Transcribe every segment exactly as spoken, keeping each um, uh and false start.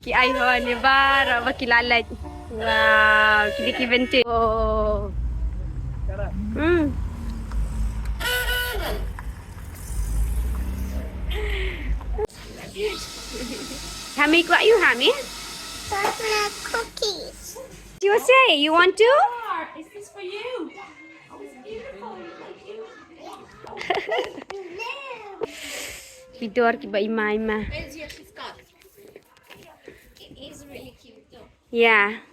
Ki ai ho ne bar ba ki lalat. Wow, ki dei ki vintage. Oh. Hmm. Hami, what you, Hami? Chocolate cookies. You say you want to? Is this for you? It's beautiful. Look at you. Ki dor kiba i mai ma. Where's your scarf? It is really cute though. Yeah.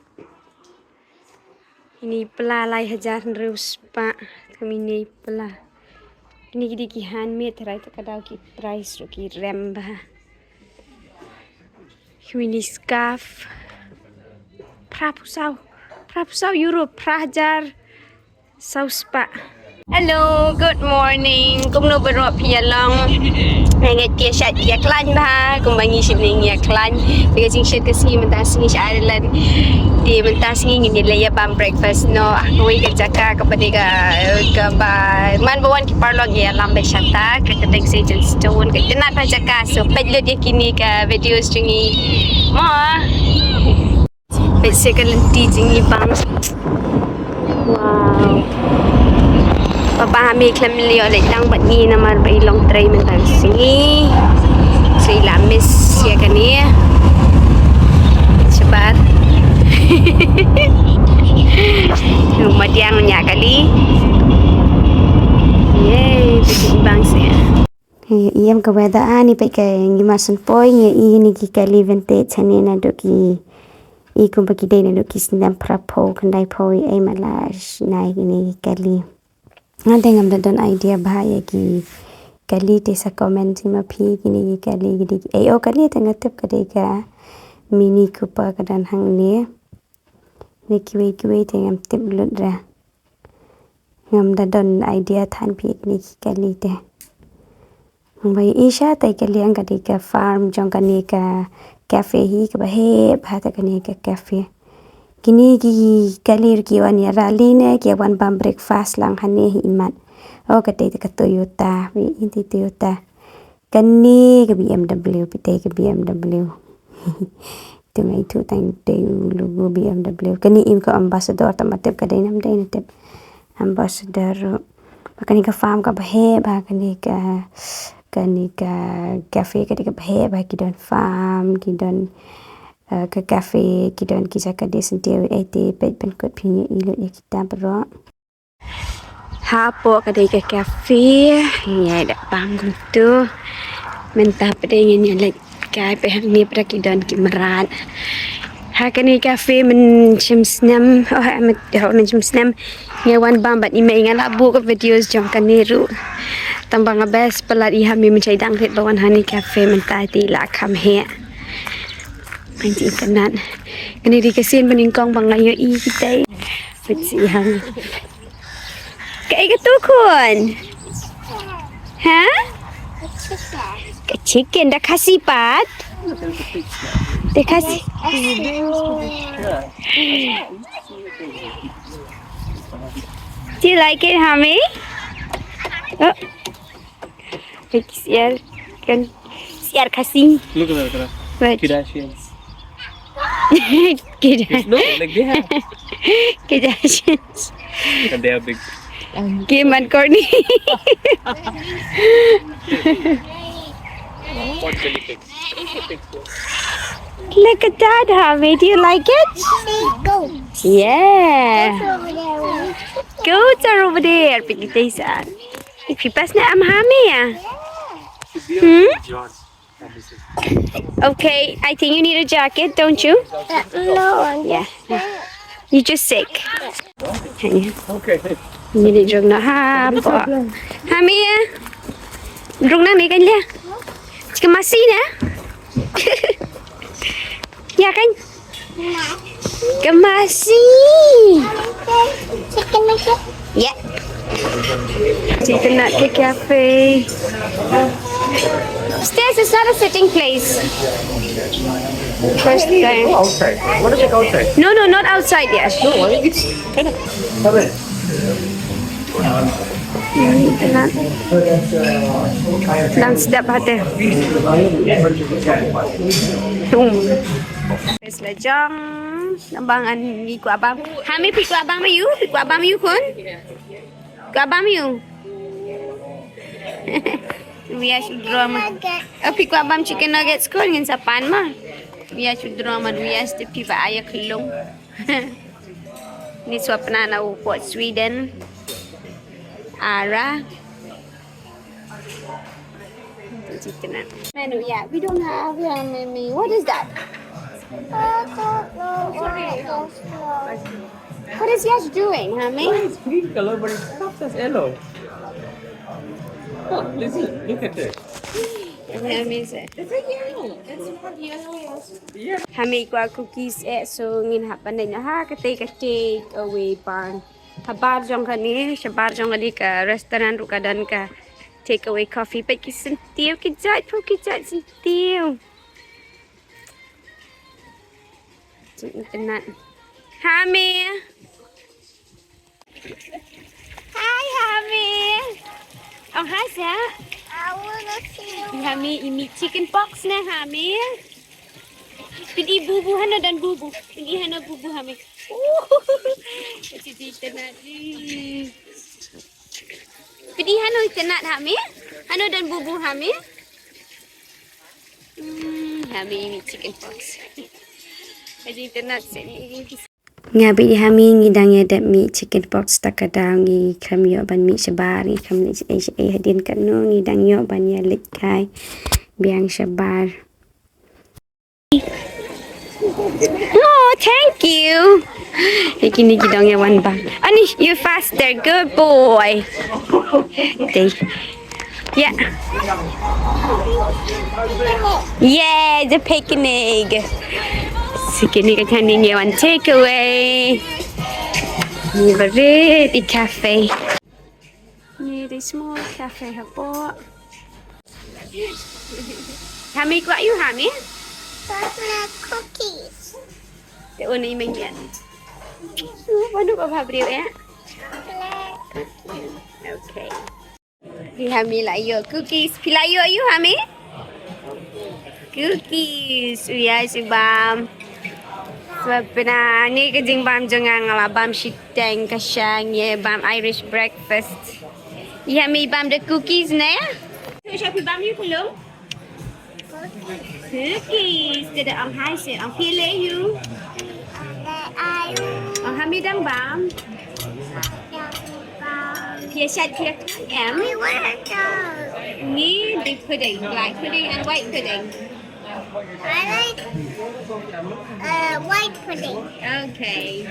Ini pla lai hajar hynriew spah. Kami ini pla. Ini ki dei ki handmade, right? Ka dei ki price ruh ki rem bha. Kami ini scarf. Phra phew saw. Phra phew saw euro, phra hajar saw spah. Hello, good morning. Kumno baroh phi ïa long? Nga ngeit phi ïa shait ïa khlaiñ bha, kumba ngi shane ngi ïa khlaiñ. Phi ka jingshit ka sngi mynta sngi sha Ireland. Te mynta sngi ngin ïa leit ïa bam breakfast noh ha kawei ka jaka kaba dei ka, kaba man ba wan ki paralok ïalam beit shata, ka kyrteng Sage and Stone, ka itynnad bha jaka. So peit lut ïa kine ka videos jong ngi. Mo. Peit sha ka lynti jong ngi bang. Wow. Papa Hami khlem leit ïoh leit lang bad ngi namar ba i long trei mynta ka sngi. So i la miss ïa kane. Shabar. Madiang nya kali. Yay, peit bang sha. Ïa, ïa ka weather ani peit ka ngi mar syn poi ngi ïa i ni ki kali vintage hani naduh ki, i kumba ki dei naduh ki snem phra phew khyndai phew i ei mala shnai kini ki kali. Nga dei ngam da don idea bha ïa ki kali te sa comment i ma phi kini ki kali ki dei ki ei o kali te nga tip ka dei ka Mini Cooper ka don hangne. Ni kiwei kiwei te ngam tip lut ra. Ngam da don idea than phi kini ki kali te. Ba i sha tai ka liang ka dei ka farm jong kane ka cafe hi kaba heh bha ta kane ka cafe. Kini ki kali ruh ki wan ïa rally ne ki wan bam breakfast lang hane hi imat. Oh ka dei ka Toyota, wi inti Toyota. Kane ka B M W, phi te ka B M W. Tu ngai tu tang te u logo B M W. Kane im ka ambassador ta ma tip ka dei nam dei na tip. Ambassador ruh. Ba kane ka farm kaba heh ba kane ka, kane ka cafe ka dei kaba heh ba ki don farm, ki don, eh, ka cafe, ki don ki jaka dei sentiaw ei te peit pynkut phi ïa i lut ïa kita baroh. Hapoh ka dei ka cafe, ngi ïa da bang kumtu. Mynta pat ngin ïa leit kai peit hangne pat ki don ki mrad. Ha kane cafe mynshim snem, oh ha mynshim snem ngi wan bam bad i mei nga la buh ka videos jong kane ruh. Tang ba nga best palat i ha mi mynshai dang rit ba wan ha kane cafe mynta te la kham heh. Mynta i kane. Kane dei ka sien ba nyngkong ba nga ïohi kita. Peit sha i ha mi. Kaei katu khun? Ha? Ka chicken da Khasi pat? Da Khasi. Do you like it, Hami? Oh. Peit syiar kan, syiar Khasi. Look at that, look at that. What? Kardashians. Kardashians. No, like they have. Kardashians. And they are big. Kim and Kourtney. What do you think? Look at that, Hami. Do you like it? Go. Yeah. Go to over there. Piggy Jason. If you pass now, I'm Hami. Hmm? Okay, I think you need a jacket, don't you? Uh, no, I'm Yeah. You're just sick. Hanya. Okay. Ini dia jong na ha apa? Hami ya. Jong na ni kan dia. Cik masih na. Ya kan? Ka masi. Chicken nugget. Yeah. Chicken nugget cafe. Stairs is not a sitting place. First time. Outside. What is it outside? No, no, not outside, yes. No, it's kind of. Dang sedap hati. Hmm. Best la jong. Nabang an ngi kwah bam. Hami phi kwah bam ïa u? Phi kwah bam ïa u khun? Kwah bam ïa u? Wias u drama. Oh, phi kwah bam chicken nuggets khun, ngin sa pan ma. Wias u drama, wias te phi ba aya khlung. Ni swapna na u port Sweden. Ara. Menu, yeah, we don't have, yeah, maybe. What is that? I don't know what it is. What is Yash doing, Hami? It's green color, but it starts as yellow. Oh, this is, look at this. Hami se. It's a yellow. It's not yellow. Yeah. Hami kwah cookies eh, so ngin hap ban ha kata ka take away barn. Habar jong kane, shabar jong kane ka restaurant ruh ka don ka take away coffee. Peit ki syntiew, ki jait phew ki jait syntiew. Jing internet. Hami. Hi, Hami. Oh, hi, Sa. I wanna see you. Hami, i mih chicken pox ne, Hami. Pynban bubu hano don bubu. Pynban hano bubu, Hami. Jing internet. Pynban hano internet, Hami. Hano don bubu, Hami. Hmm, Hami i mih chicken pox. Jing internet sini. Nga bad i Hami ngi dang ïa dep mih chicken pox, ta ka daw ngi khlem ïoh ban mih shabar, ngi khlem leh shaei shaei hadien katno, ngi dang ïoh ban ïa leit kai biang shabar. Oh, thank you. Ïa kine ki dang ïa wan bam. Ani, you faster, good boy. Thank you. Yeah. Yeah, the picnic. Siki ni ka kani ngi wan take away. Ni barit i cafe. Ni the small cafe hapoh. Hami kwah ïa u Hami? Chocolate cookies. Te un i meng ïa. Banu ba bha briew eh. Chocolate cookies. Okay. Phi Hami la ïoh cookies. Phi la ïoh ïa u Hami? Cookies. Uya si bam. Sebab pynah ni ka jingbam jong nga, nga la bam shiteng ka shang ïa bam Irish breakfast. Ïa mi bam da cookies ne? Tu sha phi bam ïa u khlung? Cookies. Te da ong hi se, ong phi leh ïa u. Ong Hami dang bam. Phi ïa shad phi ïa em? Ni the pudding, black pudding and white pudding. I like uh, white pudding. Okay.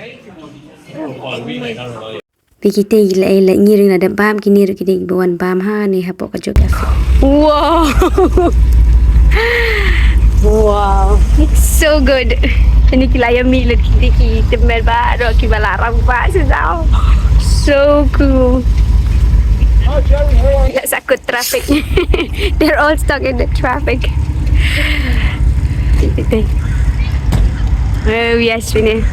Phi, kita ki la, la ngi ruh la dep bam, kine ruh ki dei ba wan bam ha ne hapoh ka jok cafe. Wow. Wow. It's so good. Kine ki la ïa mih lut ki dei ki tymmen baroh kiba la rang ba shisha. So cool. Let's Good traffic. They're all stuck in the traffic. Oh, yes, Vinay.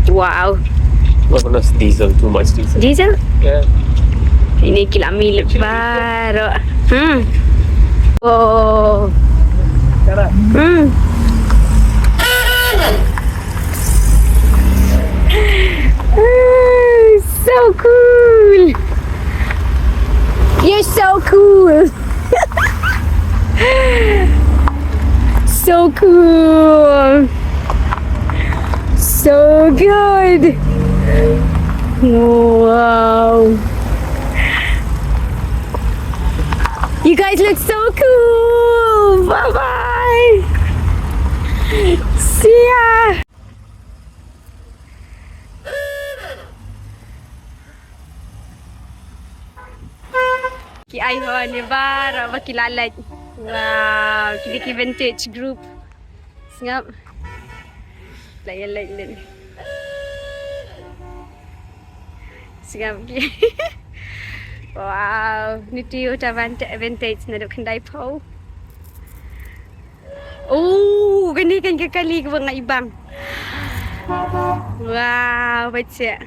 Wow. Not enough diesel, too much diesel. Diesel? Yeah. Ini kilami lebar. Hmm. Oh. Hmm. So cool. You're so cool. So cool. So good. Wow. You guys look so cool. Bye bye. See ya. Ki ai hon ne baroh ba ki la leit. Wow, ki dei ki vintage group. Sngap. La ïa leit leit. Sngap ki. Wow, ni Toyota Vante-, Vantage naduh khyndai phew. Oh, kane kan ka kali kaba nga ibang. Wow, bacha.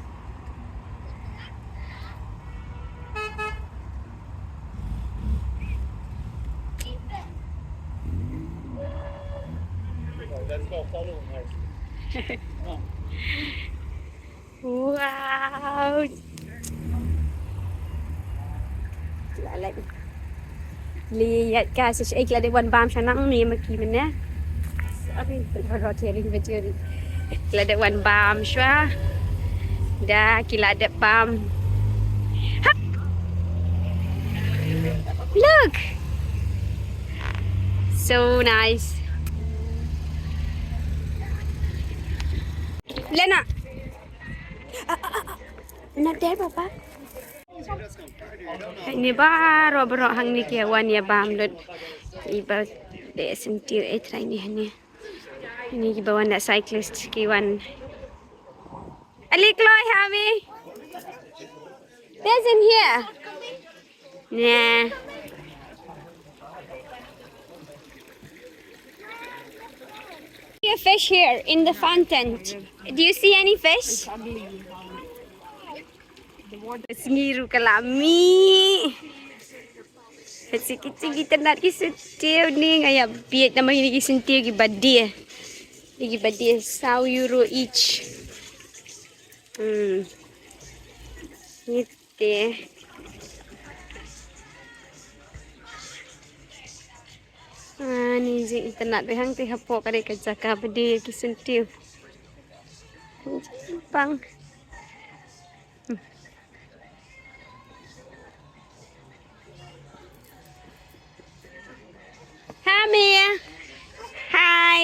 Wow. La la. Li yat ka sa ei, ki la dep wan bam sha nang ni ma ki mynne. Sorry, rot ring bajuri. Ki la dep wan bam sha. Da ki la dep bam. Hap. Look. So nice. Lena. Ah, ah, ah, ah. Not there, Papa. Ni baroh baroh hangne ki wan ïa bam lut. Iba dei syntiew eh trai ni hangne. Ni kiba wan da cyclist ki wan. Ali kloi ha mi. There's in here. Nah. A fish here in the fountain. Do you see any fish? Sngi ruh ka la mih. Ki, ki, ki, ki itynnad ki syntiew ni, nga ïa bieit namar kine ki syntiew kiba die. Kiba die saw euro each. Hmm. Ni te. Ah, ni jing itynnad bha hangtei hapoh ka dei ka jaka ba die ki syntiew. Pang. Hi, Mia. Hi.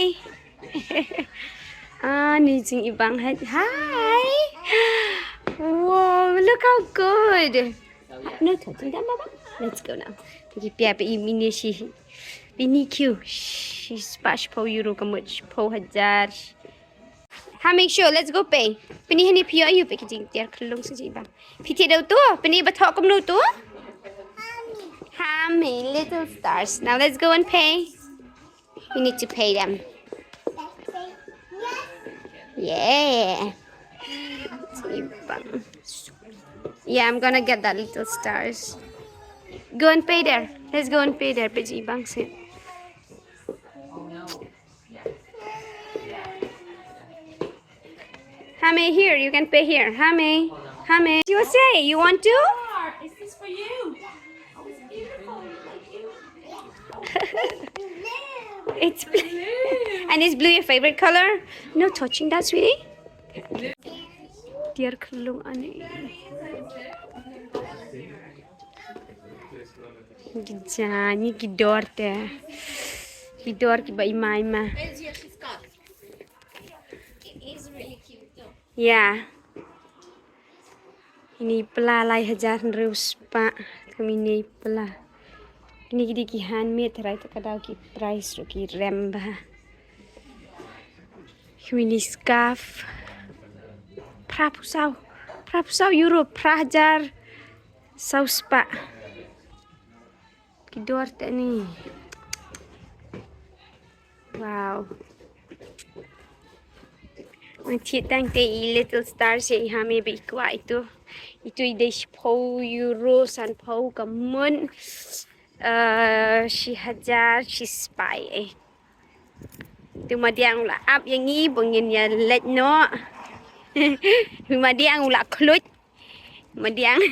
Ah, ni jing i bang. Hi. Hi. Wow, look how good. No touching that, Mama. Let's go now. Phi pia phi i mini shi. Pini kyu. Shi spah shiphew euro ka mut, shiphew hajar. Ha, make sure, let's go pay. Pini hani phi ïoh ïa u phi ki jingtiar khlung sa jingba. Phi thied da uto, pini ba thoh kumno uto? Ha, me little stars. Now let's go and pay. We need to pay them. Yeah. Jingba. Yeah, I'm gonna get that little stars. Go and pay there. Let's go and pay there. Phi jingba sit. Hame, here, you can pay here. Hame, Hame. You say you want to? Is this for you? It's beautiful. It's blue. And is blue your favorite color? No touching that, sweetie. Tiar khlung ani. Ki jani ki dor te. Ki dor kiba ima ima. Yeah. Ini pla lai hajar hynriew spah. Kami ini pla. Ini ki dei ki handmade, hynrei te ka dei ki price ruh ki rem bha. Kami ini scarf. Phra phew saw. Phra phew saw euro, phra hajar saw spah. Ki dor te ni. Wow. Ngan thied tang te i little star sha i Hame ba i kwah ito. Ito i dei shiphew euro, sanphew ka mut. Eh, shi hajar shi spah eh. Tu madiang u la ap ïa ngi ba ngin ïa leit noh. Tu madiang u la khluit. Madiang.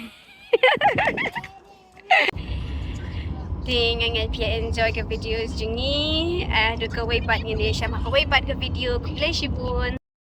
Te nga ngeit phi enjoy ka video jong ngi. Eh, haduh kawei pat ngin ïa shim ha kawei pat ka video. Khublei shibun.